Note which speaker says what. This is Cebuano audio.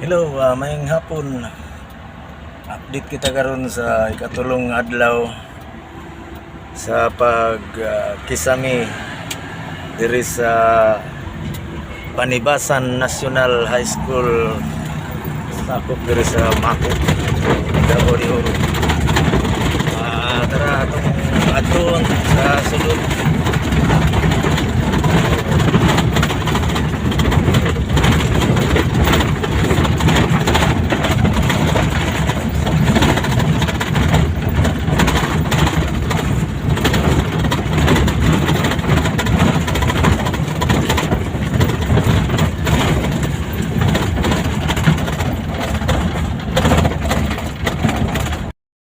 Speaker 1: Hello, maayong hapon. Update kita karon sa ikatulong adlaw sa pag kisami diri sa Panibasan National High School, sakop diri sa Maco, Davao de Oro. Tara, atong adtuon sa sulod.